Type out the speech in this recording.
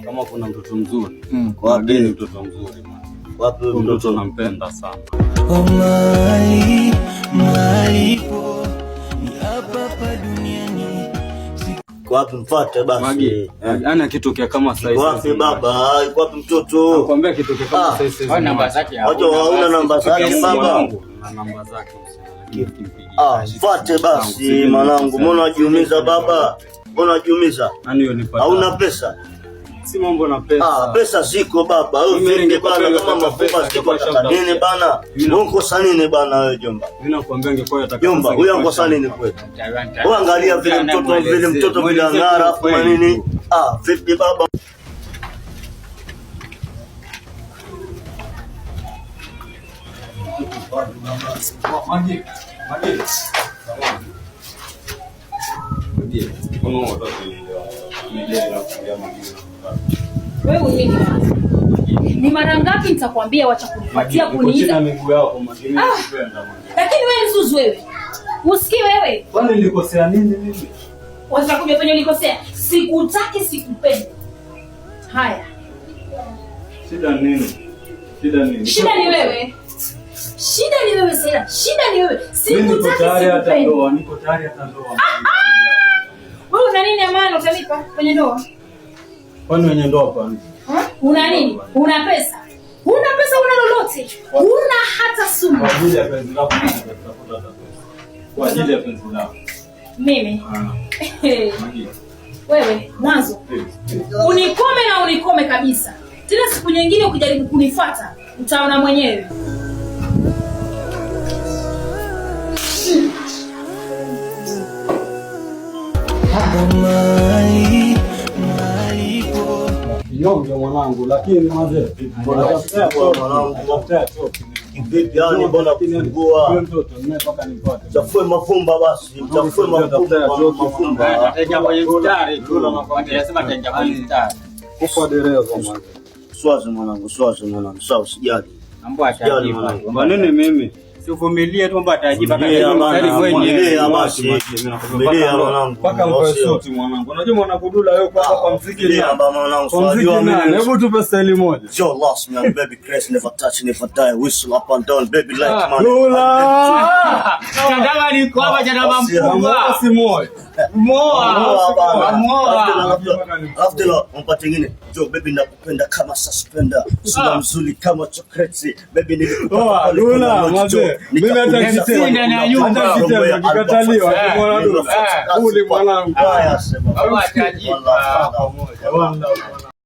Kama kuna mtoto mzuri, Wapi? Magi ni mtoto mzuri man. Wapi Huyu mtoto mtoto? Nampenda sana. Mali malipo ni hapa hapa duniani. Wapi? Mfuate basi. Magi, Eh. yaani akitokea kama saizi. Wapi baba? Yuko wapi mtoto? Nakwambia akitokea kama Ah. saizi. Hauna namba zake. Wacha, hauna namba zake baba. Na namba zake msichana, lakini ukimpigia, Ah, ashiki mfuate simu zangu, basi sipendi mwanangu. kusema. Mbona unajiumiza baba? Mbona unajiumiza? Yaani hiyo ni pata. Hauna pesa? Si mambo na pesa. Ah, pesa ziko baba. Wewe Mimi vipi ningekuwa bana pesa, kama mafumba pesa, ziko ingekuwa taka nini shamtafutia. bana? Mimi Unkosa nini bana wewe jomba? Mimi nakwambia ingekuwa yataka Jomba, pesa, huyu ingekuwa ankosa nini shampa. kweli? Wewe angalia vile mtoto vile ang'ara afu nini? Ah, vipi baba? Magi, Magi. Magi, kuna watoto ni ya Magi. Wewe nini kwanza? Ni mara ngapi nitakwambia wacha kunifuatia Magi, niko chini kuniita? ya miguu yako Magi, mimi nakupenda Magi. Lakini wewe mzuzu wewe. Usikii wewe? Kwani nilikosea nini mimi? Wacha kuja penye ulikosea. Sikutaki, sikupendi. Haya. Shida nini? Shida nini? Shida ni wewe. Shida ni wewe Saila. Shida ni wewe. Mimi niko Sikutaki, tayari hata sikupendi. ndoa, niko tayari hata ndoa. Wewe una nini amana utanipa kwenye ndoa? Kwani wenye ndoa kwani? Ha? Una nini? Una pesa? Huna pesa, huna lolote. Huna hata sumu. Kwa ajili ya penzi lako mimi nitafuta hata pesa. Kwa ajili ya penzi lako. Mimi. Ah, Magi. Wewe mwanzo Please, please. unikome na unikome kabisa. Tena siku nyingine ukijaribu kunifuata utaona mwenyewe. Mali malipo Kinyonge mwanangu, lakini mazee. Mwanangu. Tafuta choki. Vipi yani mbona Yule kufungua? mtoto mpaka nipate. Chafue mafumba basi, chafue mafumba, mafumba. Ataingia kwenye mstari tu. Anasema ataingia kwenye mstari. Kufa dereva mwanangu. Swazi mwanangu, swazi mwanangu. Sawa, usijali. Mambo atajipa. Mwanangu. Kwa nini mimi? Si uvumilie tu, mambo atajipa. Vumilia bana, Mstari mwenyewe. vumilia basi. Vumilia mwanangu. Mpaka mpe suti mwanangu. Unajua mwanakudula yuko hapa kwa mziki Vumilia na. baba mwanangu. Kwa mziki Unajua na. mimi Hebu tupe staili moja. Joe lost me, baby Chris never touch, never die. Whistle up and down, baby like money. Dula! Chandama niko hapa, chandama mkubwa. Si moyo. Moa. Moa. Alafu tena mpate ingine. Joe baby nakupenda kama suspender. Sura mzuri kama chocolate. Baby nilikupa Oa, pale Dula, kuna mazee. Joe. Mimi hata Nikakuuliza kitendo- swali, ndani ya nyumba. Hata kitendo kikataliwa, kimwona Dula. Eh. Uli mwanangu. Haya sema. Mambo atajipa. Wallahi. Pamoja. Wallahi.